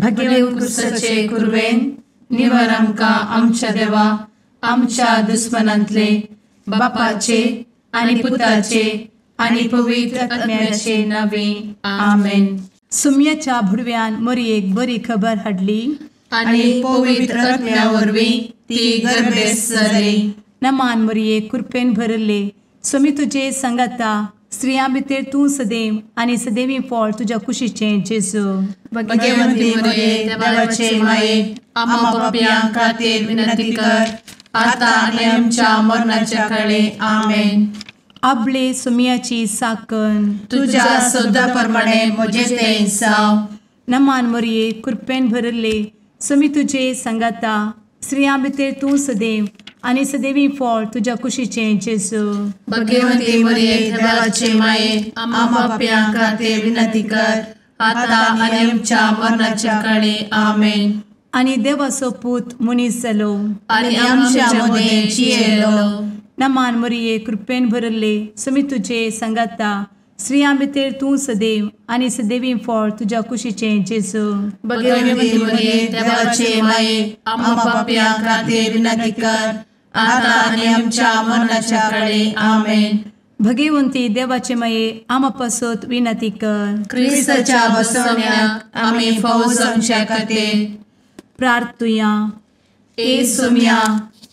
भगेव कुरवेन निवर आमकां आमच्या देवा आमच्या दुस्मनांतले बापाचे आनी पुताचे आनी पवित्र आत्म्याचे नावे आमेन. सुम्याच्या भुडव्यान मोरयेक बरी खबर हाडली आनी पवित्र आत्म्या वरवीं ती गर्भेस्त जाली. नमान मोरये, कृपेन भरले, स्वामी तुजे संगाता, स्त्रियां भितर तूं सदैव आनी सदैवी फळ तुज्या कुशीचें जेजू. भगवंती मोरये, देवाचे माये, आम्हा पापयां खातीर विनंती कर आता आनी आमच्या मरणाच्या काळे. आमेन. आपले सुम्याची साकन तुज्या सदा प्रमाणे म्हजें तें जावं. नमान मोरये, कृपेन भरले, स्वामी तुजे संगाता, स्त्रियां भितर तूं सदैव आनी सदैवी फळ तुज्या कुशीचें जेजू. भगवंती मोरये, देवाचे माये, आम्हा पापयां खातीर विनंती कर आता आनी आमच्या मरणाच्या काळे. आमेन. आनी देवाचो पूत मनीस जालो आनी आमच्या मदें जियेलो. नमान मोरये, कृपेन भरले, स्वामी तुजे संगाता, स्त्रियां भितर तूं सदैव आनी सदैवी फळ तुज्या कुशीचें जेजू. भगवंती मोरये, देवाचे माये, आम्हा पापयां खातीर विनंती कर आता आनी आमच्या मरणाच्या काळे. आमेन. भगवंती देवाचे माये, आम्हा पासत विनंती कर. क्रिस्ताच्या बसवण्याक आमी फावो जावच्या खातीर प्रार्थुया. ए सुम्या,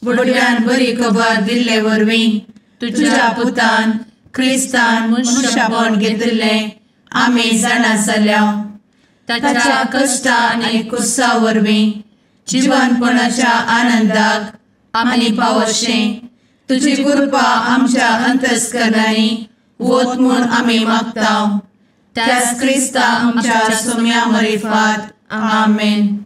बुडव्यान बरी खबर दिल्ले वरवीं तुज्या पुतान क्रिस्तान मनशापण घेतिल्लें आमी जाणा जाल्या. ताच्या कश्टा आनी कुसा वरवीं जिवनपणाच्या आनंदाक आमी पावशें तुजी कृपा आमच्या अंतस्करणांनी वत म्हूण आमी मागता. त्याच क्रिस्ता आमच्या सुम्या मरिफात. आमेन.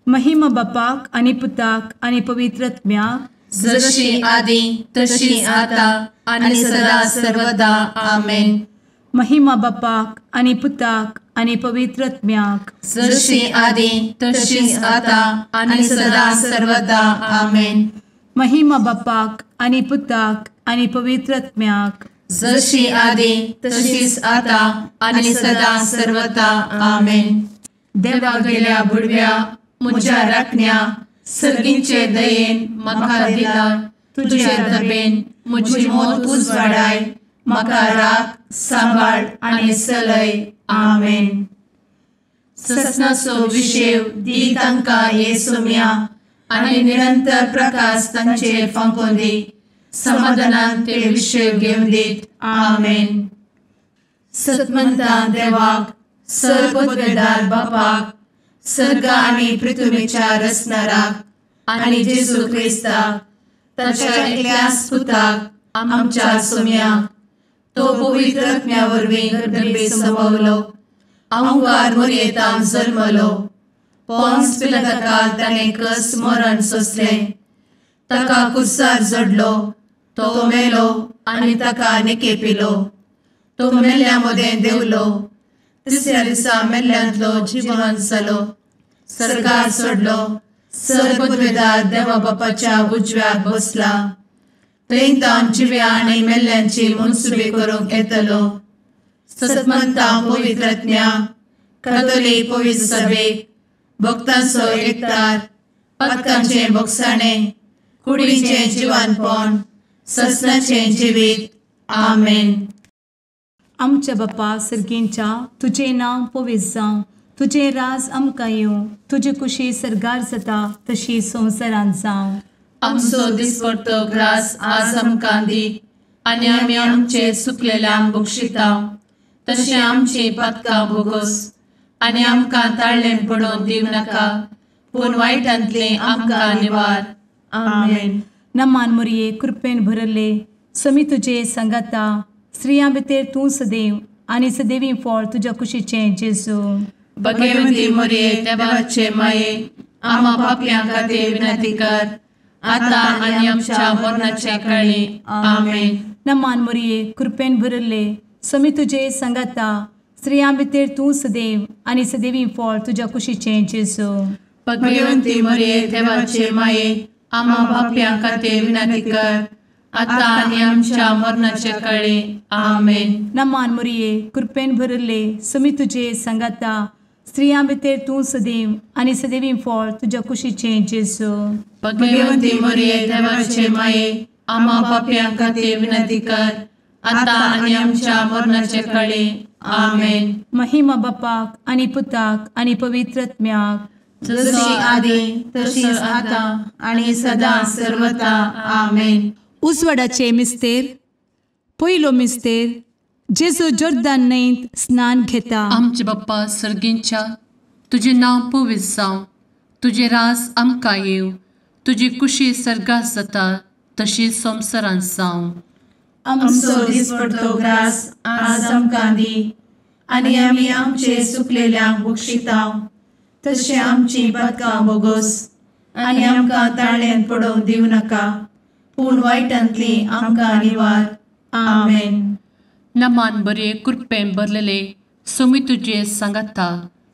महिमा बापाक आनी पुताक आनी पवित्र आत्म्याक, जशी आदी तशी आता आनी सदा सर्वदा. आमेन. महिमा बापाक आनी पुताक आनी पवित्र आत्म्याक, जशी आदी तशी आता आनी सदा सर्वदा. आमेन. महिमा बापाक आनी पुताक आनी पवित्र आत्म्याक, जशी आदी तशीच आता आनी सदा सर्वदा. आमेन. देवा गेल्या बुडव्या म्हज्या राखण्या सर्गींचे दयेन म्हाका दिला तुजे दबेन म्हजी मोत उजवाडाय, म्हाका राख सांबाळ आनी सलय. आमेन. ससनाचो विशेव दी तांकां हे सुम्या आनी निरंतर प्रकाश तांचेर फांकोवन दी, समाधानान ते विशेव घेवन दीत. आमेन. सतमंता देवाक, सर्वपदवेदार बापाक, सर्ग आनी पृथ्वीच्या रचणाराक आनी जेजू क्रिस्ताक ताच्या एकल्याच पुताक आमच्या सुम्याक, तो पवित्र आत्म्या वरवीं गर्भे संभवलो, अहंकार मोरयेतान जल्मलो, पोन्स पिलाताकाल ताणें कस मरण सोंसलें, ताका कुर्सार जडलो, तो मेलो आनी ताका निकेपिलो, तो मेल्ल्या मदें देंवलो, तिसऱ्या दिसा मेल्ल्यांतलो जिवन जालो, सर्गार सोडलो, सर्वपदवेदार देवा बापाच्या उजव्याक बसला, थंय तावन जिव्या आनी मेल्ल्यांची मनसुबी करूंक येतलो. सतमंता पवित्र आत्म्या, कातोलीक पवित्र सभेक, भक्तांचो एकतार, पातकांचें भोगसाणें, कुडीचें जिवानपण, ससनाचें जिवीत. आमेन. आमच्या बापा सर्गींच्या, तुजें नांव पवित्र जावं, तुजें राज आमकां येवं, तुजी कुशी सर्गार जाता तशी संवसारांत जावं. आमचो दिसपडतो ग्रास आज आमकां दी आनी आमी आमचे सुकलेल्यांक बक्षिता तशें आमची पातकां भोगोस आनी आमकां ताळ्ळें पडोवन दिवं नाका, पूण वायटांतलें आमकां निवार. आमेन. नमान मोरये, कृपेन भरले, स्वामी तुजे संगाता, स्त्रियां भितर तूं सदैव आनी सदैवी फळ तुज्या कुशीचें जेजू. भगवंती मोरये, देवाचे माये, आम्हा पापयां खातीर विनंती कर आता आनी आमच्या मरणाच्या काळी. आमेन. नमान मोरये, कृपेन भरले, स्वामी तुजे संगाता, स्त्रियां भितर तूं सदैव आनी सदैवी फळ तुज्या कुशीचें जेजू. भगवंती मोरये, देवाचे माये, आम्हा पापयां खातीर विनंती कर आता आनी आमच्या मरणाच्या काळी. आमेन. नमान मोरये, कृपेन भरले, स्वामी तुजे संगाता, स्त्रियां भितर तूं सदैव आनी सदैवी फळ तुज्या कुशीचें जेजू. भगवंती मरिये देवाचे माये, आम्हा पापयां खातीर विनंती कर, आतां आनी आमच्या मरणाचे कळे. आमेन. महिमा बापाक आनी पुताक आनी पवित्र आत्म्याक, जशी आदी तशीच आतां आनी सदां सर्वता. आमेन. उजवाडाचे मिस्तेर. पयलो मिस्तेर, जेजू जोर्दान न्हंयत स्नान घेता. आमचे बाप्पा सर्गींच्या, तुजें नांव पवित्र जावं, तुजें राज आमकां येवं, तुजी कुशी सर्गात जाता तशी संवसारांत जावं. आमचो दिसपडतो ग्रास आज आमकां दी, आनी आमी आमचे सुकलेल्यांक बक्षिता तशें आमची पातकां बोगोस, आनी आमकां ताळ्यांत पडोवंक दिवं नाका, पूण वायटांतली आमकां निवार. आमेन. नमान बरे कृपेन भरलेले, सोमी तुजे सांगाता,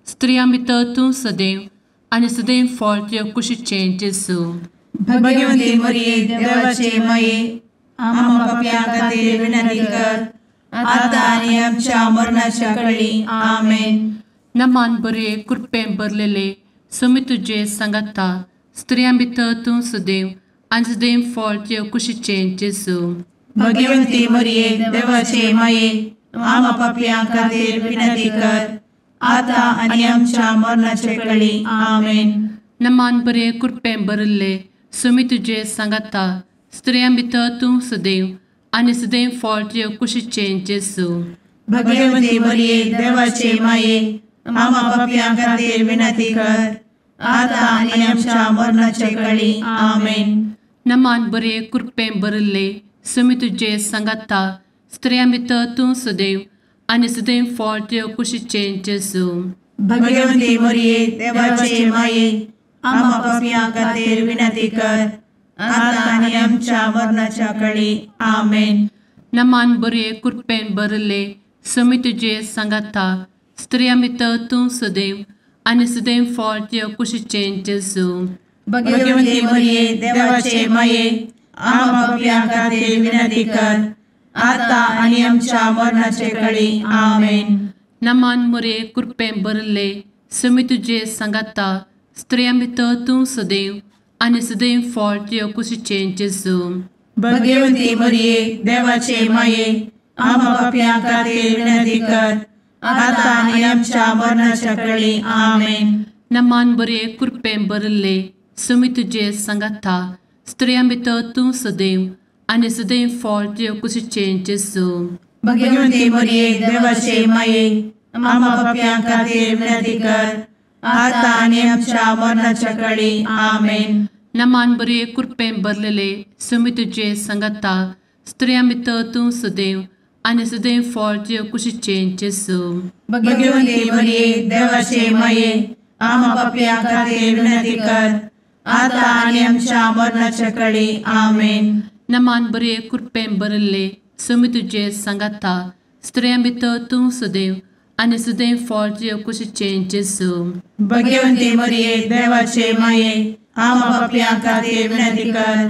स्त्रियां भितर तूं सदैव आनी सदैव फळ तुज्या कुशीचें जेजू. भगवंती मरिये देवाचे माये, आम्हा पापयां खातीर विनंती कर, आतां आनी आमच्या मरणाच्या कळी. आमेन. नमान बरे कृपेन भरलेले, सोमी तुजे सांगाता, स्त्रियां भितर तूं सदैव आनी सदैव फळ तुज्या कुशीचें जेजू. भगवंती मरिये देवाचे माये, आम्हा पापयां खातीर विनंती कर, आतां आनी आमच्या मरणाचे कळी. आमेन. नमान बरे कृपेन भरिल्ले, सोमी तुजे सांगाता, स्त्रियां भितर तूं सदैव आनी सदैव फळ तुज्या कुशीचें जेजू. भगवंती मरिये देवाचे माये, आम्हा पापयां खातीर विनंती कर, आतां आनी आमच्या मरणाचे कळी. आमेन. नमान बरे कृपेन भरिल्ले, सोमी तुजे सांगाता, स्त्रियां भितर तूं सदैव आनी सदैव फळ तुज्या कुशीचें जेजू. भगवंती मरिये देवाचे माये, आम्हा पापयां खातीर विनंती कर, आतां आनी आमच्या मरणाच्या कळी. आमेन. नमान बरे कृपेन भरिल्ले, सोमी तुजे सांगाता, स्त्रियां भितर तूं सदैव आनी सदैव फळ तुज्या कुशीचें जेजू. भगवंती मरिये देवाचे माये, आम्हा पापयां खातीर विनंती कर, आतां आनी आमच्या मरणाचे कळी. आमेन. नमान मरिये कृपेन भरिल्ले, सोमी तुजे सांगाता, स्त्रियां भितर तूं सदैव आनी सदैव फळ तुज्या कुशीचें जेजू. भगवंती मरिये देवाचे माये, आम्हा पापयां खातीर विनंती कर, आतां आनी आमच्या मरणाच्या कळी. आमेन. नमान बरे कृपेन भरिल्ले, सोमी तुजे सांगाता, स्त्रियां भितर तूं सदैव आनी सदैव फळ तुज्या कुशीचें जेजू. भगवंती मरिये देवाचे माये, आम्हा पापयां खातीर विनंती कर, आतां आनी आमच्या मरणाच्या कळी. आमेन. नमान बरे कृपेन भरलेले, सोमी तुजे सांगाता, स्त्रियां भितर तूं सदैव आनी सदैव फळ तुज्या कुशीचें जेजू. भगवंती मरिये देवाचे माये, आम्हा पापयां खातीर विनंती कर, आतां आनी आमच्या मरणाच्या कळी. आमेन. नमान बरे कृपेन भरिल्ले, सोमी तुजे सांगाता, स्त्रियां भितर तूं सदैव आनी सदैव फळ तुज्या कुशीचें जेजू. भगवंती मरिये देवाचे माये, आम्हा पापयां खातीर विनंती कर,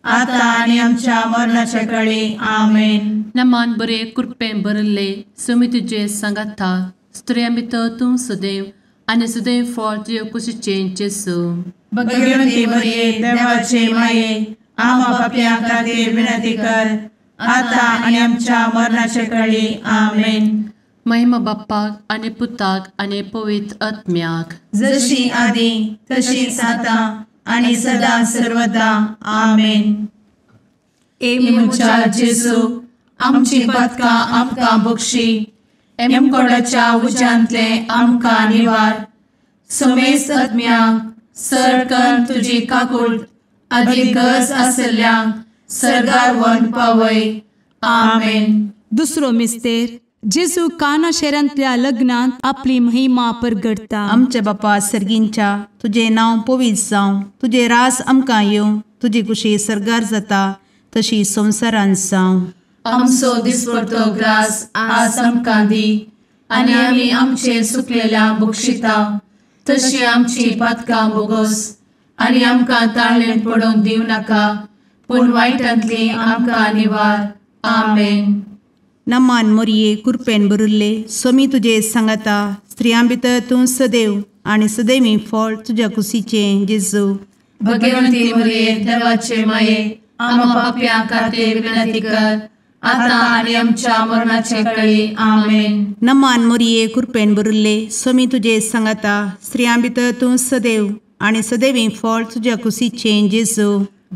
आतां आनी आमच्या मरणाच्या कळी. आमेन. नमान बरे कृपेन भरिल्ले, सोमी तुजे सांगाता, स्त्रियां भितर तूं सदैव आनी सदैव फळ तुज्या कुशीचें जेजू. भगवंती मरिये देवाचे माये, आम्हा पापयां खातीर विनंती कर, आतां आनी आमच्या मरणाचे कळी. आमेन. महिमा बाप्पाक आनी पुताक आनी पवित्र आत्म्याक, जशी आदी तशीच आतां आनी सदां सर्वदा. आमेन. ए म्हज्या जेजू, आमची पातकां आमकां बक्षी, एमकोडाच्या उज्यांतले आमकां निवार, समेस्त आत्म्यांक सर तुजी काकूट आदी गरज आसल्ल्यांक सर्गार व्हरून पावय. आमेन. दुसरो मिस्तेर, जेजू काना शहरांतल्या लग्नांत आपली महिमा परगटता. आमच्या बापा सर्गींच्या, तुजें नांव पवित्र जावं, तुजें राज आमकां येवं, तुजी कुशी सर्गार जाता तशी संवसारांत जावं. आमचो दिसपडतो ग्रास आज आमकां दी, आनी आमी आमचे सुकलेल्या बक्षिता तशी आमची पातकां बोगोस, आनी आमकां ताळ्ळें पडोवंक दिवं नाका, पूण वायटांतली आमकां निवार. आमेन. नमान मोरये कृपेन भरिल्ले, स्वामी तुजे सांगाता, स्त्रियां भितर तूं सदैव आनी सदैवी फळ तुज्या कुशीचें जेजू। भगवंती मरिये देवाचे माये आम्हा पाप्यां खातीर विनंती कर आता आनी आमच्या मरणाचे वेळी। आमेन। नमान मोरये कृपेन भरिल्ले स्वामी तुजे सांगाता स्त्रियां भितर तूं सदैव आनी सदैवी फळ तुज्या कुशीचें जेजू।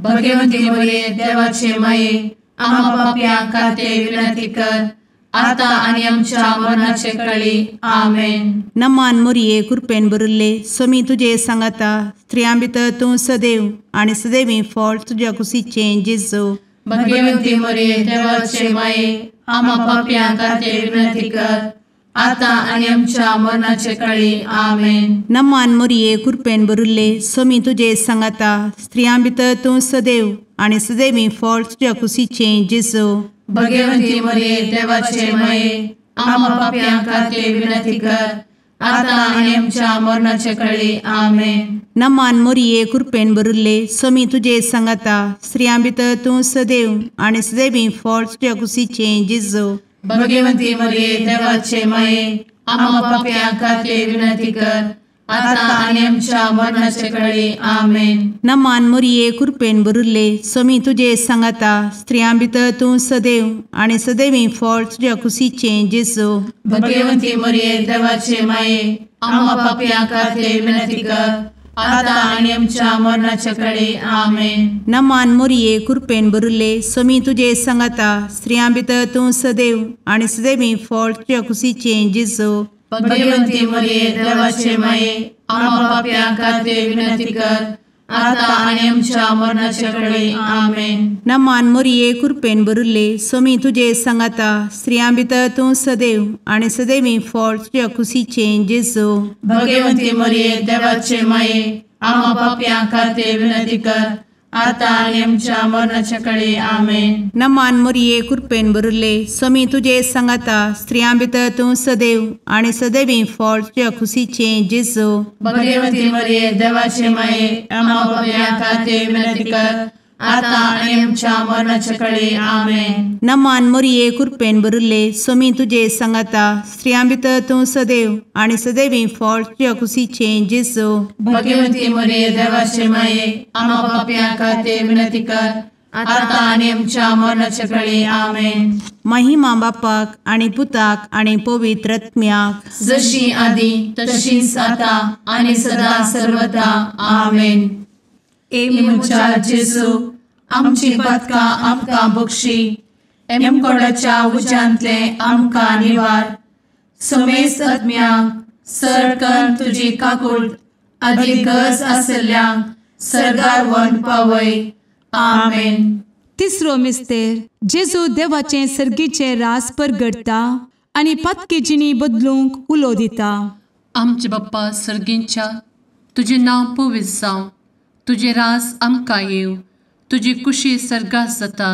भगवंती मरिये देवाचे माये आम्हा पाप्यां खातीर विनंती कर आता आनी आमच्या मरणाचे वेळी। आमेन। नमान मोरये कृपेन भरिल्ले स्वामी तुजे सांगाता स्त्रियां भितर तूं सदैव आनी सदैवी फळ तुज्या कुशीचें जेजू। भगवंती मरिये देवाचे माये आम्हा पाप्यां खातीर विनंती कर आता आनी आमच्या मरणाचे वेळी। आमेन। नमान मोरये कृपेन भरिल्ले स्वामी तुजे सांगाता स्त्रियां भितर तूं सदैव आनी सदैवी फळ तुज्या कुशीचें जेजू। भगवंती मरिये देवाचे माये आम्हा पाप्यां खातीर विनंती कर आता आनी आमच्या मरणाचे वेळी। आमेन। नमान मोरये कृपेन भरिल्ले स्वामी तुजे सांगाता स्त्रियां भितर तूं सदैव आनी सदैवी फळ तुज्या कुशीचें जेजू। भगवंती मरिये देवाचे माये आम्हा पाप्यां खातीर विनंती कर आता आनी आमच्या मरणाचे वेळी। आमेन। नमान मोरये कृपेन भरिल्ले स्वामी तुजे सांगाता स्त्रियां भितर तूं सदैव आनी सदैवी फळ तुज्या कुशीचें जेजू। भगवंती मरिये देवाचे माये आम्हा पाप्यां खातीर विनंती कर आता आनी आमच्या मरणाचे वेळी। आमेन। नमान मोरये कृपेन भरिल्ले स्वामी तुजे सांगाता स्त्रियां भितर तूं सदैव आनी सदैवी फळ तुज्या कुशीचें जेजू। भगवंती मरिये देवाचे माये आम्हा पाप्यां खातीर विनंती कर आता आनी आमच्या मरणाचे वेळी। आमेन। नमान मोरये कृपेन भरिल्ले स्वामी तुजे सांगाता स्त्रियां भितर तूं सदैव आनी सदैवी फळ तुज्या कुशीचें जेजू। भगवंती मरिये देवाचे माये आम्हा पाप्यां खातीर विनंती कर आता आनी आमच्या मरणाचे वेळी। आमेन। नमान मोरये कृपेन भरिल्ले स्वामी तुजे सांगाता स्त्रियां भितर तूं सदैव आनी सदैवी फळ तुज्या कुशीचें जेजू। भगवंती मरिये देवाचे माये आम्हा पाप्यां खातीर विनंती कर आता आनी आमच्या मरणाचे वेळी। आमेन। नमान मोरये कृपेन भरिल्ले स्वामी तुजे सांगाता स्त्रियां भितर तूं सदैव आनी सदैवी फळ तुज्या कुशीचें जेजू। भगवंती मरिये देवाचे माये आम्हा पाप्यां खातीर विनंती कर आता आनी आमच्या मरणाचे वेळी। आमेन। महिमा बापाक आनी पुताक आनी पवित्र आत्म्याक, जशी आदी तशीच आता आनी सदा सर्वदा। आमेन। ए म्हज्या जेजू आमची पातकां आमकां बक्षी, एमकोडाच्या उज्यांतले आमकां निवार, समेस्त आत्म्यांक सरकन तुजी काकूट आदी गरज आसल्ल्यांक सर्गार व्हरून पावय। आमेन। तिसरो मिस्तेर जेजू देवाचें सर्गीचें रास परगडटा आनी पातकी जिणी बदलूंक उलो दिता। आमचे बाप्पा सर्गींच्या तुजें नांव पवित्र जावं, तुजें रास आमकां येवं, तुजी कुशी सर्गात जाता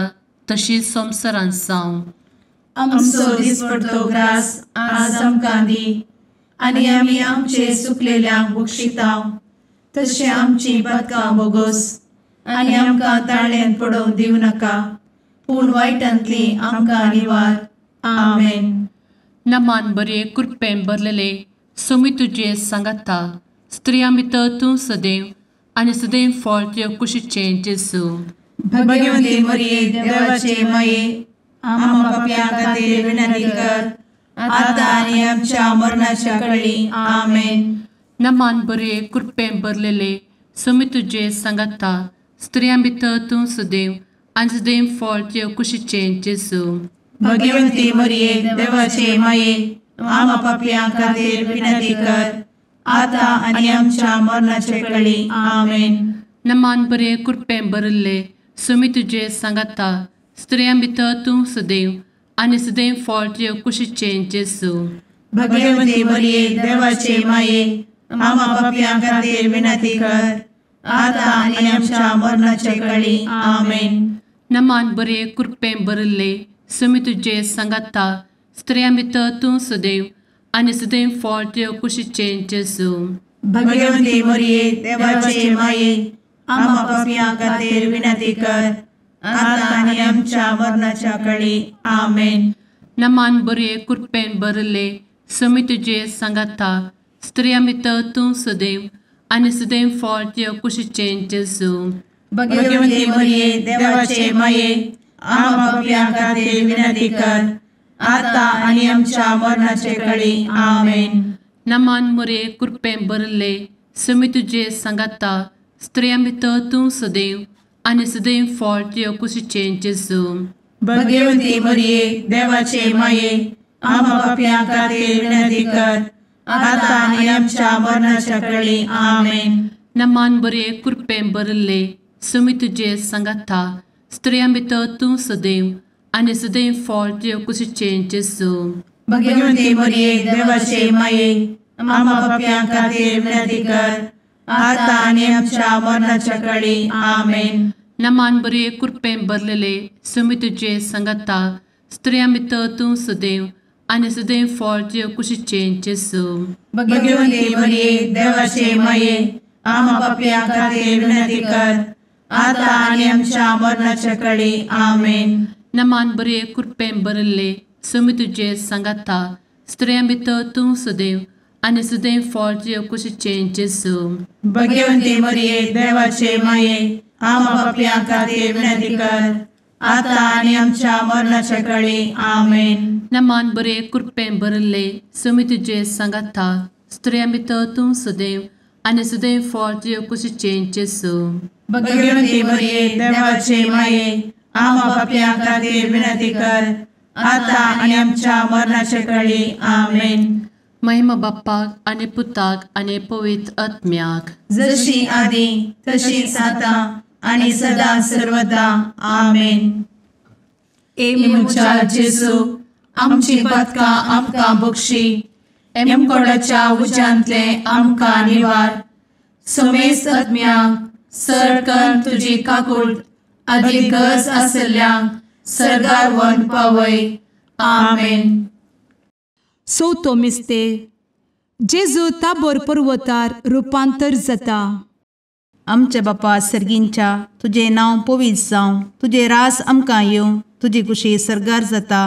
तशी संवसारांत जावं। आमचो दिसपडतो ग्रास आज आमकां दी आनी आमी आमचे सुकलेल्यांक बक्षिता तशें आमची पातकां बोगोस आनी आमकां ताळ्यान पडोवंक दिवं नाका, पूण वायटांतली आमकां निवार। आमेन। नमान बरे कृपेन भरलेले स्वामी तुजे सांगाता स्त्रियां भितर तूं सदैव आनी सदैव फळ तुज्या कुशीचें जेजू। भगवंती मरिये देवाचे माये आम्हा पाप्यां खातीर विनंती कर आता आनी आमच्या मरणाच्या वेळी। आमेन। नमान बरे कृपेन भरलेले स्वामी तुजे सांगाता स्त्रियां भितर तूं सदैव आनी सदैव फळ तुज्या कुशीचें जेजू। भगवंती मरिये देवाचे माये आम्हा पाप्यां खातीर विनंती कर आता आनी आमच्या मरणाचे वेळी। आमेन। नमान बरे कृपेन भरिल्ले स्वामी तुजे सांगाता स्त्रियां भितर तूं सदैव आनी सदैव फळ तुज्या कुशीचें जेजू। भगवंती मरिये देवाचे माये आम्हा पाप्यां खातीर विनंती कर आता आनी आमच्या मरणाचे वेळी। आमेन। नमान बरे कृपेन भरिल्ले स्वामी तुजे सांगाता स्त्रियां भितर तूं सदैव आनी सदैव फळ तुज्या कुशीचें जेजू। भगवंती मरिये देवाचे माये आम्हा पाप्यां खातीर विनंती कर आता आनी आमच्या मरणाच्या वेळी। आमेन। नमान बरे कृपेन भरिल्ले समी तुजे सांगाता स्त्रियां भितर तूं सदैव आनी सदैव फळ तुज्या कुशीचें जेजू. भगवती मरिये देवाचे माये आम्हा पाप्यां खातीर विनंती कर आता आनी आमच्या मरणाचे कळी. आमेन. नमान मोरये कृपेन भरिल्ले समी तुजे सांगाता स्त्रियां भितर तूं सदैव आनी सदैव फळ तुज्या कुशीचें जेजू. भगवती मरिये देवाचे माये आम्हा पाप्यां खातीर विनंती कर आता आनी आमच्या मरणाच्या कळी. आमेन. नमान बरे कृपेन भरिल्ले समी तुजे सांगाता स्त्रियां भितर तूं सदैव आनी सदैव फळ तुज्या कुशीचें जेजू. भगवती मरिये देवाचे माये आम्हा पाप्यां खातीर विनंती कर आता आनी आमच्या मरणाच्या कळी. आमेन. नमान बरे कृपेन भरिल्ले समी तुजे सांगाता स्त्रियां भितर तूं सदैव आनी सदैव फळ तुज्या कुशीचें जेजू. भगवती मरिये देवाचे माये आम्हा पाप्यां खातीर विनंती कर आता आनी आमच्या मरणाच्या कळी. आमेन. नमान बरे कृपेन भरिल्ले समी तुजे सांगाता स्त्रियां भितर तूं सदैव आनी सदैव फळ तुज्या कुशीचें जेजू. भगवती मरिये देवाचे माये आम्हा पाप्यां खातीर विनंती कर आता आनी आमच्या मरणाच्या कळी. आमेन. नमान बरे कृपेन भरिल्ले समी तुजे सांगाता स्त्रियां भितर तूं सदैव आनी सदैव फळ तुज्या कुशीचें जेजू. भगवती मरिये देवाचे माये आम्हा पाप्यां खातीर विनंती कर आता आनी आमच्या मरणाच्या कळी. आमेन. महिमा बाप्पाक आनी पुताक आनी पवित्र आत्म्याक, जशी आदी तशीच आता आनी सदा सर्वदा. आमेन. ए म्हज्या जेजू आमची पातकां आमकां बक्षी, एमकोडाच्या उज्यांतले आमकां निवार, समेस्त आत्म्यांक सरकन तुजी काकूट आदी गरज आसल्ल्यांक सर्गार व्हरून पावय. आमेन. चवथो मिस्तेर जेजू ताबोर पर्वतार रुपांतर जाता. आमच्या बापा सर्गींच्या तुजें नांव पवित्र जावं, तुजें राज आमकां येवं, तुजी कुशी सर्गार जाता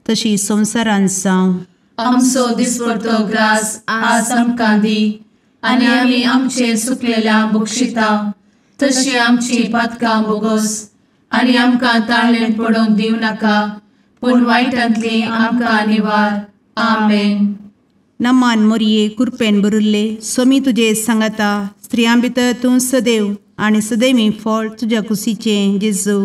तशी संवसारांत जावं. आमचो दिसपडतो ग्रास आज आमकां दी आनी आमी आमचे सुकलेल्या बक्षिता तशी आमची पातकां बोगोस आनी आमकां ताळेन पडोवंक दिवं नाका पूण वायटांतली आमकां निवार. आमेन. नमान मोरये कृपेन भरिल्ले स्वामी तुजे सांगाता स्त्रियां भितर तूं सदैव आनी सदैवी फळ तुज्या कुशीचें जेजू.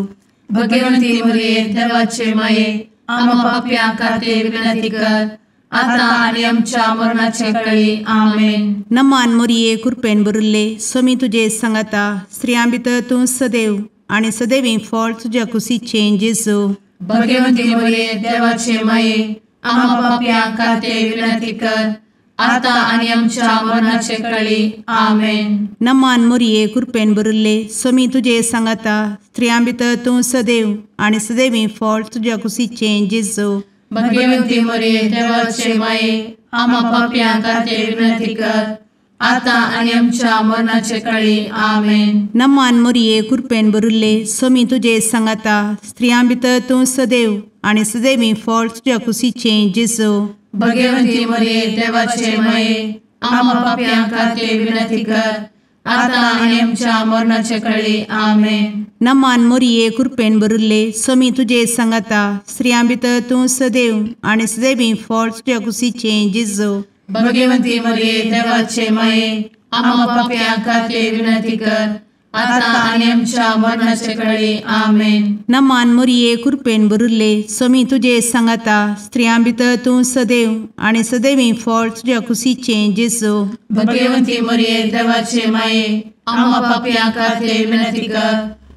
भगवंती मोरये देवाचे माये आम्हा पाप्यां खातीर विनंती कर आता आनी आमच्या मरणाचे कळी. आमेन. नमान मोरये कृपेन भरिल्ले स्वामी तुजे सांगाता स्त्रियां भितर तूं सदैव आनी सदैवी फळ तुज्या कुशीचें जेजू. भगवंती मोरये देवाचे माये आम्हा पाप्यां खातीर विनंती कर आता आनी आमच्या मरणाचे कळी. आमेन. नमान मोरये कृपेन भरिल्ले स्वामी तुजे सांगाता स्त्रियां भितर तूं सदैव आनी सदैवी फळ तुज्या कुशीचें जेजू. भगवंती मोरये देवाचे माये आम्हा पाप्यां खातीर विनंती कर आता आनी आमच्या मरणाचे कळी. आमेन. नमान मोरये कृपेन भरिल्ले स्वामी तुजे सांगाता स्त्रियां भितर तूं सदैव आनी सदैवी फळ तुज्या कुशीचें जेजू. भगवंती मोरये देवाचे माये आम्हा पाप्यां खातीर विनंती कर आता आनी आमच्या मरणाचे कळी. आमेन. नमान मोरये कृपेन भरिल्ले स्वामी तुजे सांगाता स्त्रियां भितर तूं सदैव आनी सदैवी फळ तुज्या कुशीचें जेजू. भगवंती मोरये देवाचे माये आम्हा पाप्यां खातीर विनंती कर आता आनी आमच्या मरणाचे कळी. आमेन. नमान मोरये कृपेन भरिल्ले स्वामी तुजे सांगाता स्त्रियां भितर तूं सदैव आनी सदैवी फळ तुज्या कुशीचें जेजू. भगवंती मोरये देवाचे माये आम्हा पाप्यां खातीर विनंती कर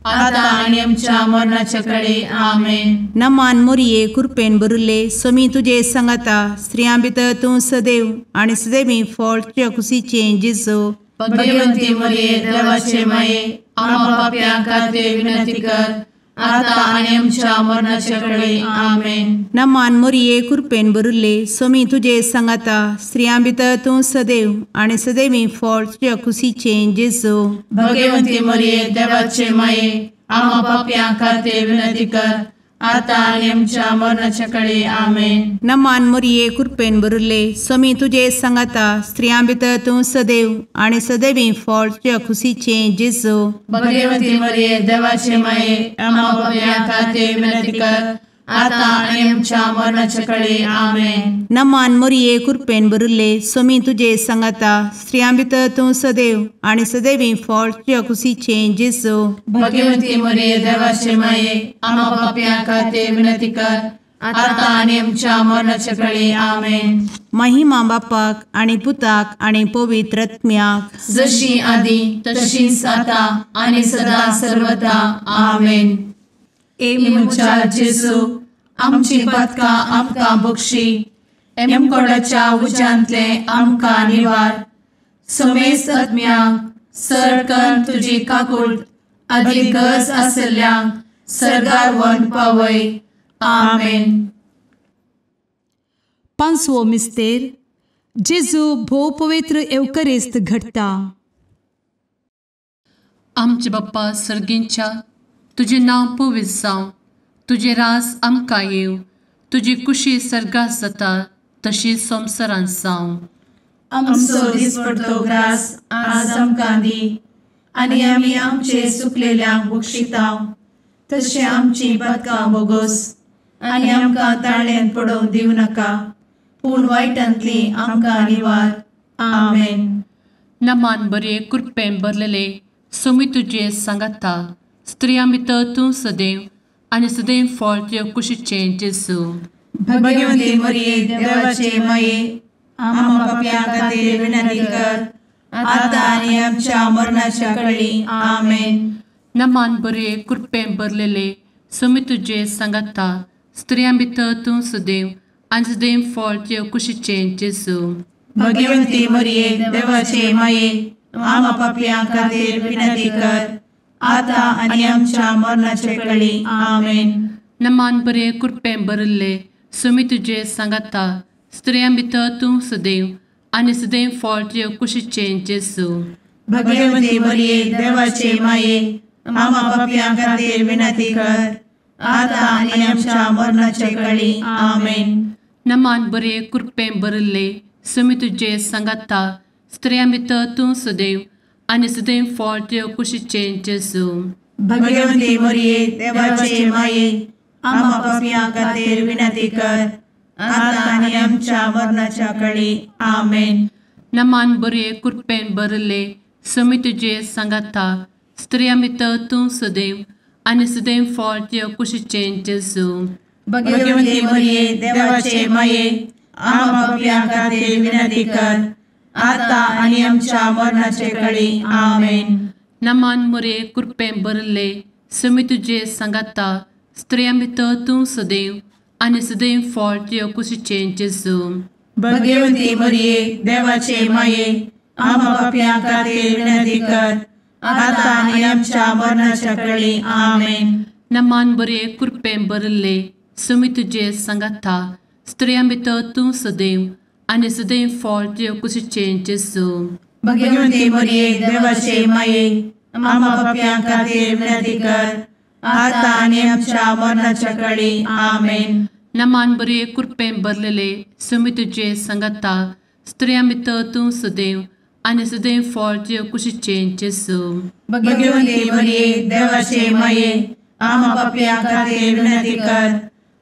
आता आनी आमच्या मरणाचे कळी. आमेन. नमान मोरये कृपेन भरिल्ले स्वामी तुजे सांगाता स्त्रियां भितर तूं सदैव आनी सदैवी फळ तुज्या कुशीचें जेजू. भगवंती मोरये देवाचे माये आम्हा पाप्यां खातीर विनंती कर आता आनी आमच्या मरणाचे कळी. आमेन. नमान मोरये कृपेन भरिल्ले स्वामी तुजे सांगाता स्त्रियां भितर तूं सदैव आनी सदैवी फळ तुज्या कुशीचें जेजू. भगवंती मोरये देवाचे माये आम्हा पाप्यां खातीर विनंती कर आतां आनी आमच्या मरणाच्या कळे. आमेन. नमान मोरये कृपेन भरिल्ले स्वामी तुजे सांगाता, स्त्रियां भितर तूं सदैव आनी सदैवी फळ तुज्या खुशीचें जेजू. भगवती मरिये देवाचे माये, आम्हा पाप्यां खातीर विनंती कर, आतां आनी आमच्या मरणाच्या कळे. आमेन. नमान मोरये कृपेन भरिल्ले स्वामी तुजे सांगाता, स्त्रियां भितर तूं सदैव आनी सदैवी फळ तुज्या खुशीचें जेजू. भगवती मरिये देवाचे माये, आम्हा पाप्यां खातीर विनंती कर, आतां आनी आमच्या मरणाच्या कळे. आमेन. महिमा बापाक आनी पुताक आनी पवित्र आत्म्याक, जशी आदी तशीच आतां आनी सदा सर्वदा. आमेन. ए म्हज्या जेजू, आमची पातकां आमकां बक्षी, एमकोडाच्या उज्यांतले आमकां निवार, समेस्त आत्म्यांक सरकन तुजी काकूट आदी गरज आसल्ल्यांक सर्गार व्हरून पावय. आमेन. पांचवो मिस्तेर, जेजू भोव पवित्र एवकरिस्त घडटा. आमचे बाप्पा सर्गींच्या, तुजें नांव पवित्र जावं, तुजें राज आमकां येवं, तुजी कुशी सर्गात जाता तशी संवसारांत जावं. आमचो दिसपडतो ग्रास आज आमकां दी, आनी आमी आमचे सुकलेल्यांक बक्षिता तशें आमची पातकां बोगोस, आनी आमकां ताळ्यांत पडोवंक दिवं नाका, पूण वायटांतली आमकां निवार. आमेन. नमान बरे कृपेन भरलेले स्वामी तुजे सांगाता, स्त्रियां भितर तूं सदैव आनी सदैव फळ तुज्या कुशीचें जेजू. भगवती मरिये देवाचे माये, आम्हा पाप्यां खातीर विनंती कर, आतां आनी आमच्या मरणाच्या कळी. आमेन. नमान बरे कृपेन भरलेले स्वामी तुजे सांगाता, स्त्रियां भितर तूं सदैव आनी सदैव फळ तुज्या कुशीचें जेजू. भगवती मरिये देवाचे माये, आम्हा पाप्यां खातीर विनंती कर, आतां आनी आमच्या मरणाचे कळी. आमेन. नमान बरे कृपेन भरिल्ले स्वामी तुजे सांगाता, स्त्रियां भितर तूं सदैव आनी सदैव फळ तुज्या कुशीचें जेजू. भगवती मरिये देवाचे माये, आम्हा पाप्यां खातीर विनंती कर, आतां आनी आमच्या मरणाचे कळी. आमेन. नमान बरे कृपेन भरिल्ले स्वामी तुजे सांगाता, स्त्रियां भितर तूं सदैव आनी सदैव फळ तुज्या कुशीचें जेजू. भगवती मरिये देवाचे माये, आम्हा पाप्यां खातीर विनंती कर, आतां आनी आमच्या मरणाच्या कळी. आमेन. नमान बरे कृपेन भरिल्ले स्वामी तुजे सांगाता, स्त्रियां भितर तूं सदैव आनी सदैव फळ तुज्या कुशीचें जेजू. भगवती मरिये देवाचे माये, आम्हा पाप्यां खातीर विनंती कर, आतां आनी आमच्या मरणाचे कळी. आमेन. नमान मरिये कृपेन भरिल्ले स्वामी तुजे सांगाता, स्त्रियां भितर तूं सदैव आनी सदैव फळ तुज्या कुशीचें जेजू. भगवती मरिये देवाचे माये, आम्हा पाप्यां खातीर विनंती कर, आतां आनी आमच्या मरणाच्या कळी. आमेन. नमान बरे कृपेन भरिल्ले स्वामी तुजे सांगाता, स्त्रियां भितर तूं सदैव आनी सदैव फळ तुज्या कुशीचें जेजू. भगवती मरिये देवाचे माये, आम्हा पाप्यां खातीर विनंती कर, आतां आनी आमच्या मरणाच्या कळी. आमेन. नमान बरे कृपेन भरलेले स्वामी तुजे सांगाता, स्त्रियां भितर तूं सदैव आनी सदैव फळ तुज्या कुशीचें जेजू. भगवती मरिये देवाचे माये, आम्हा पाप्यां खातीर विनंती कर,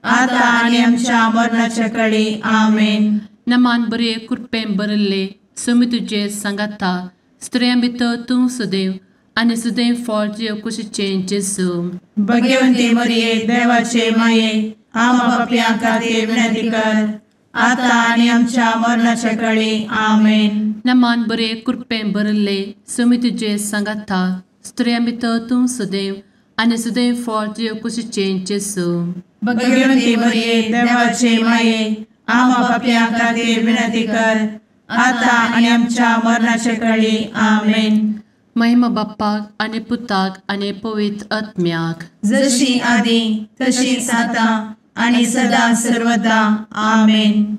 आतां आनी आमच्या मरणाच्या कळी. आमेन. नमान बरे कृपेन भरिल्ले स्वामी तुजे सांगाता, स्त्रियां भितर तूं सदैव आनी सदैव फळ तुज्या कुशीचें जेजू. भगवती मरिये देवाचे माये, आम्हा पाप्यां खातीर विनंती कर, आतां आनी आमच्या मरणाच्या कळी. आमेन. नमान बरे कृपेन भरिल्ले स्वामी तुजे सांगाता, स्त्रियां भितर तूं सदैव आनी सदैव फळ तुज्या कुशीचें जेजू. भगवती मरिये देवाचे माये, आम्हा पाप्यां खातीर विनंती कर, आतां आनी आमच्या मरणाच्या कळी. आमेन. महिमा बाप्पाक आनी पुताक आनी पवित्र आत्म्याक, जशी आदी तशीच आतां आनी सदा सर्वदा. आमेन.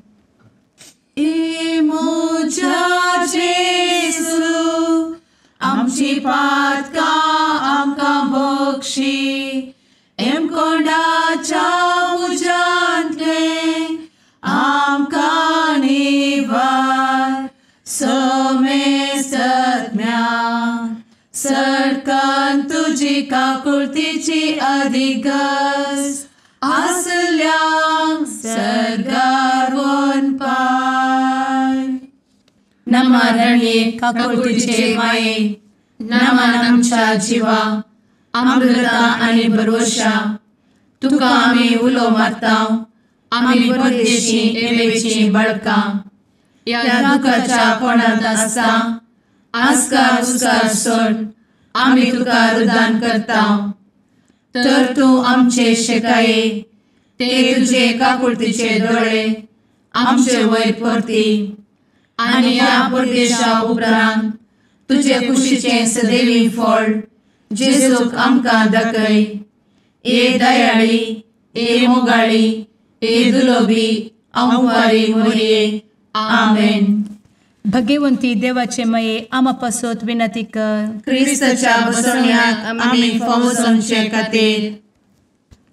ए म्हज्या जेजू, आमची पातकां आमकां बक्षी, एमकोंडाच्या तुजी काकुळतीची अधिगस आसल्यांक सर्गार वनपाय. नमा रणये काकुळतीचे माये, नमन आमच्या जिवा, अमृता आनी भरवशा, तुका आमी उलो मारता, आमी परदेशी एवेची बळकां, ह्या दुखाच्या कोणांत आसता आस्कार उस्कार सोड आमी तुका रुदान करता. तर तूं आमचे शेकाये ते तुजे काकुळतीचे दोळे आमचे वयर परती आनी ह्या परदेशा उपरांत तुजे कुशीचें सदैवी फळ जेजूक आमकां दाखय. ए दयाळी, ए मोगाळी, ए दुलोबी अंवारी मोरये. आमेन. भगवंती देवाचे मये आमा पासत विनंती कर. क्रिस्ताच्या बसवण्याक आमी फावो जावचे खातीर.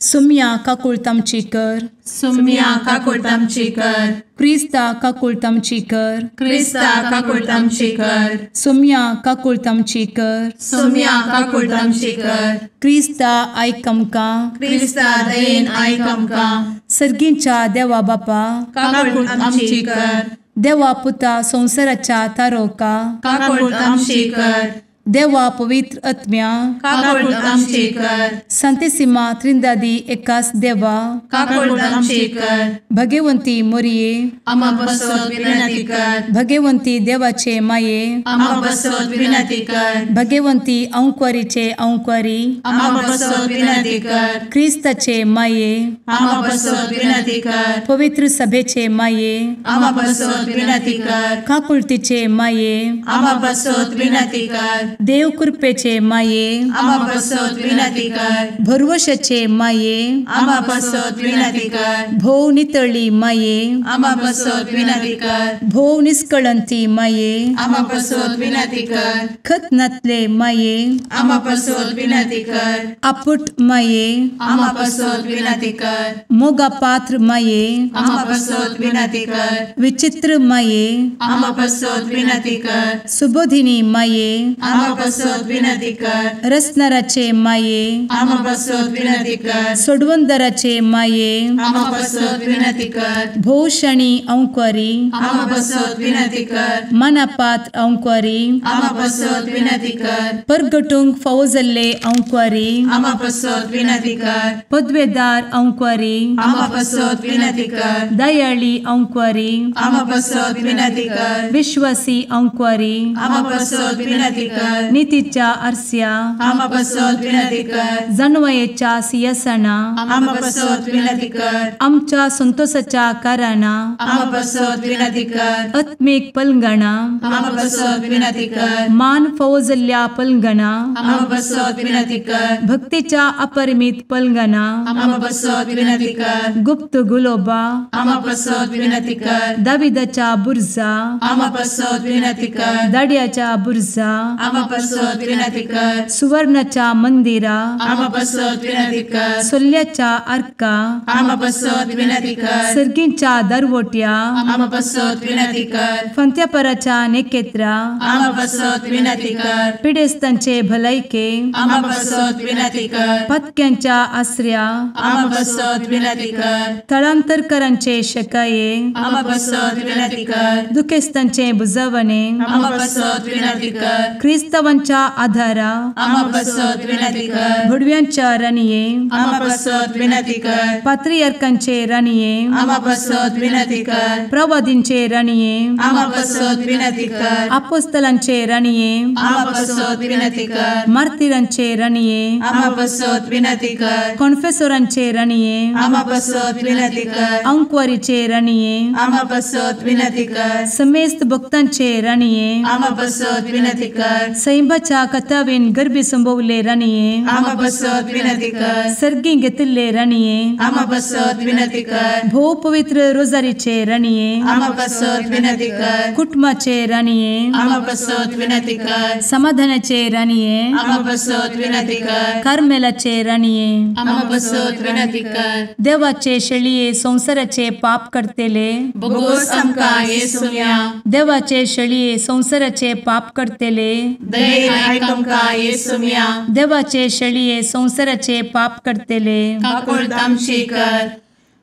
सुम्या काकुळत आमची कर. सुम्या काकुळत आमची कर. क्रिस्ता काकुळत आमची कर. क्रिस्ता काकुळत आमची कर. सुम्या काकुळत आमची कर. सुम्या काकुळत आमची कर. क्रिस्ता आयक आमकां. क्रिस्ता दयेन आयक आमकां. सर्गींच्या देवा बापा काकुळत आमची कर. देवा पुता संवसाराच्या तारोका काकुळत आमची कर. देवा पवित्र आत्म्या काकुळत आमची कर. संतेसिमा त्रिंदादी एकास देवा काकुळत आमची कर. भगवंती मोरये आमा पासत विनंती कर. भगवंती देवाचे माये आमा पासत विनंती कर. भगवंती अंकुरीचे अंकुरी आमा पासत विनंती कर. क्रिस्ताचे माये आमा पासत विनंती कर. पवित्र सभेचे माये आमा पासत विनंती कर. काकुळतीचे माये आमा पासत विनंती कर. देव कृपेचे माये आमा पासत विनंती कर. भरवशाचे माये आमा पासत विनंती कर. भोव नितळी माये आमा पासत विनंती कर. भोव निष्कळंती माये आमा पासत विनंती कर. खत नातले माये आमा पासत विनंती कर. आपुट माये आमा पासत विनंती कर. मोगा पात्र माये आमा पासत विनंती कर. विचित्र माये आमा पासत विनंती कर. सुबोधिनी माये आमा पासत विनंती कर. रसनाराचे माये आमा पासत विनंती कर. सोडवंदराचे माये आमा पासत विनंती कर. भोवशणी अंकुरी आमा पासत विनंती कर. मनापात्र अंकुरी आमा पासत विनंती कर. परगटूंक फावो जाल्ले अंकुरी आमा पासत विनंती कर. पदवेदार अंकुरी आमा पासत विनंती कर. दयाळी अंकुरी आमा पासत विनंती कर. विश्वासी अंकुरी आमा पासत विनंती कर. नितीच्या आरस्या आमा पासत विनंती कर. जानवयेच्या सिंहासना आमा पासत विनंती कर. आमच्या संतोषाच्या कारणा आमा पासत विनंती कर. आत्मीक पलंगणा आमा पासत विनंती कर. मान फावो जाल्ल्या पलंगणा आमा पासत विनंती कर. भक्तीच्या अपरिमित पलंगणा आमा पासत विनंती कर. गुप्त गुलोबा आमा पासत विनंती कर. दाविदाच्या बुर्जा आमा पासत विनंती कर. दाड्याच्या बुर्जा आमा पासत विनंती कर. सुवर्णाच्या मंदिरा आमा पासत विनंती कर. सोल्ल्याच्या आर्का आमा पासत विनंती कर. सर्गींच्या दरवट्या आमा पासत विनंती कर. फंत्यापराच्या नेकेत्रा आमा पासत विनंती कर. पिडेस्तांचे भलायके आमा पासत विनंती कर. पत्क्यांच्या आसऱ्या आमा पासत विनंती कर. थळांतरकरांचे शकाये आमा पासत विनंती कर. दुखेस्तांचे बुजवणे आमा पासत विनंती कर. क्रिस्तावांच्या आधारा आमा पासत विनंती कर. भुडव्यांच्या राणये आमा पासत विनंती कर. पात्रियार्कांचे राणये आमा पासत विनंती कर. प्रवादींचे राणये आमा पासत विनंती कर. आपोस्तलांचे राणये आमा पासत विनंती कर. मार्तिरांचे राणये आमा पासत विनंती कर. कॉन्फेसोरांचे राणये आमा पासत विनंती कर. अंकुवारीचे राणये आमा पासत विनंती कर. समेस्त भक्तांचे राणये आमा पासत विनंती कर. सैंबाच्या कथावेन गर्भी संभवले राणये आमा पासत विनंती कर. सर्गी घेतिल्ले राणये आमा पासत विनंती कर. भोव पवित्र रोजारीचे राणये आमा पासत विनंती कर. कुटुंबाचे राणये आमा पासत विनंती कर. समाधानाचे राणये आमा पासत विनंती कर. कार्मेलाचे राणये आमा पासत विनंती कर. देवाचे शेळये संवसाराचे पाप करतेले बोगोस आमकां येसुम्या देवाचे शेळये संवसाराचे पाप करतेले दयेन आयक आमकां येसुम्या. देवाचे शेळये संवसाराचे पाप करतले काकुळट आमची कर.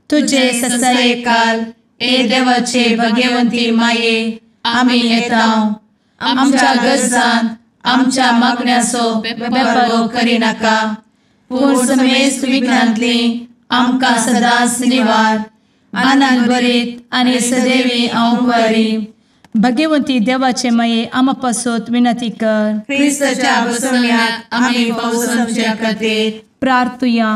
तुजे ससायेकाल ए देवाचे भगवंती माये आमी येता आमच्या गरजान आमच्या मागण्याचो बेपर्वो करिनाका पूण समेस्त विघ्नांतली आमकां सदांच निवार. आनंद भरीत आनी सदैवी अंवकारी. भगवंती देवाचे माये आमा पासत विनंती कर. क्रिस्ताच्या बसवण्याक आमी पावसाच्या खातीर प्रार्थुया.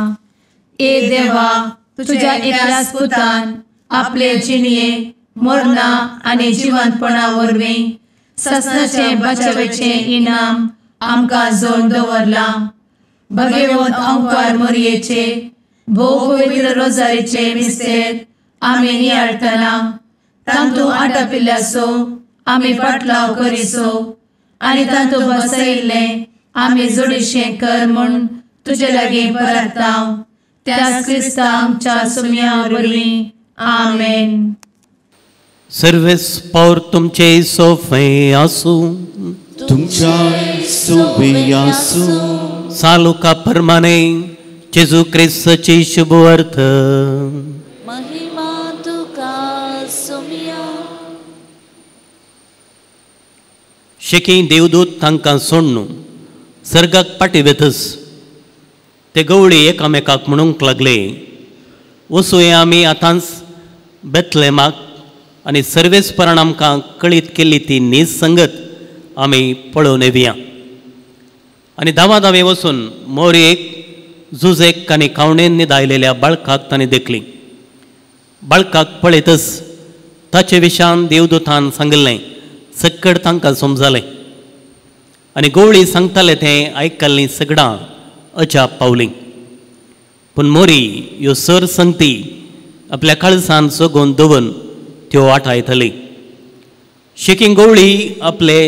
ए देवा तुझ्या एकल्याच पुतान आपले जिणये मरणा आनी जिवंतपणा वरवीं ससनाचे बचावेचे इनाम आमकां जोड दवरलां. भगवंत अंकार मोरयेचे भोव पवित्र रोजारीचे मिस्तेर आमी नियाळटना तांतू आटापिल्ल्याचो आमी पाटलाव करिसो आनी तांतू बसयिल्लें आमी जोडीशें कर म्हूण तुजे लागीं परताव त्याच क्रिस्ता आमच्या सुम्या वरवीं. आमेन. सर्वेस पावर तुमचे सोफे आसूं तुमच्या सोबे आसूं. सालुका परमाने जेजू क्रिस्ताची शुभवर्थ. महिमा तुका सुम्या. शेकी देवदूत तांकां सोडून सर्गाक पाटी वेतस ते गवळी एकामेकाक म्हणूंक लागले वसुया आमी आतांच बेतलेमाक आनी सर्वेस्परान आमकां कळीत केल्ली ती नीज संगत आमी पळोवन येवया. आनी धांवा धांवे वचून मोरयेक जुजेक आनी खावणेन न्हिदायलेल्या बाळकाक तांणी देखली. बाळकाक पळयतच ताचे विशान देवदूतान सांगिल्लें सक्कड तांकां समजालें आनी गवळी सांगताले तें आयकल्लीं सगळां अजाप पावलीं. पूण मोरी ह्यो सर संगती आपल्या काळसान जगोवन दवरून त्यो आठायतली. शेकीं गवळी आपले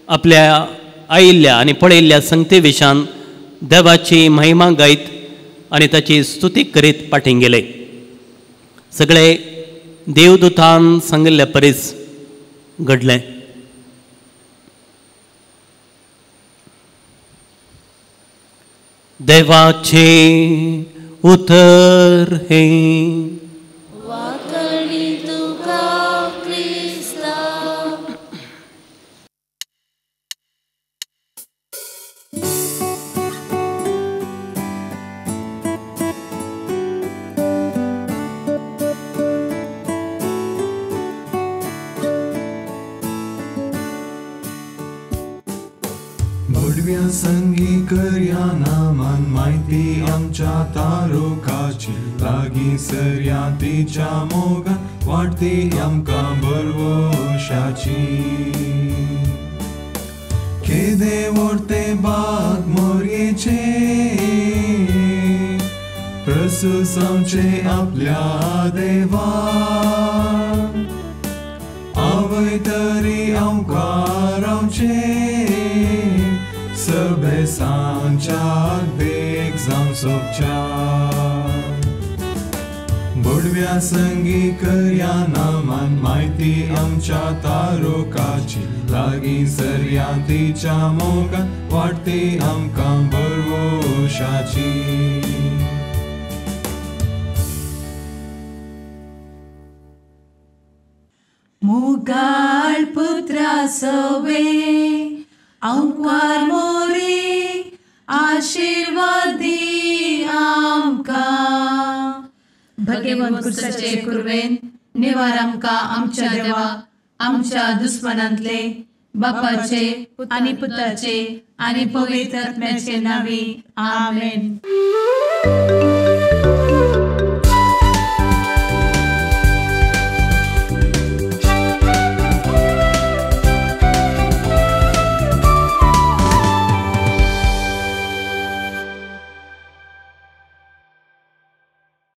आपल्या आयिल्ल्या आनी पळयिल्ल्या संगती विशान देवाची महिमा गायत आनी ताची स्तुती करीत पाटीं गेले. सगळे देवदूतान सांगिल्ल्या परीस घडलें. देवाचे उतर हें. वाकडी तुका क्रिस्ता. भडव्या संगी करया नामान माहिती आमच्या तारुकाची लागीं सरया तिच्या मोगान वाडती आमकां बरवशाची. केदे व्हडते बाग मोरयेचे प्रसूस आमचे आपल्या देवा आवय तरी आमकां रावचे सबेसांच्या देख जावं सोबच्या. बोडव्या संगी करया नामान माहिती आमच्या तारुकाची लागीं सरया तिच्या मोगान वाडती आमकां बरवशाची. मोगाळ पुत्रा सवे अंकार मोरी आशीर्वादी आमकां. भगवंत कुर्साचे कुर्वेन निवार आमकां आमच्या देवा आमच्या दुस्मनांतले बापाचे आनी पुताचे आनी पवित्र आत्म्याचे नांवी. आमेन.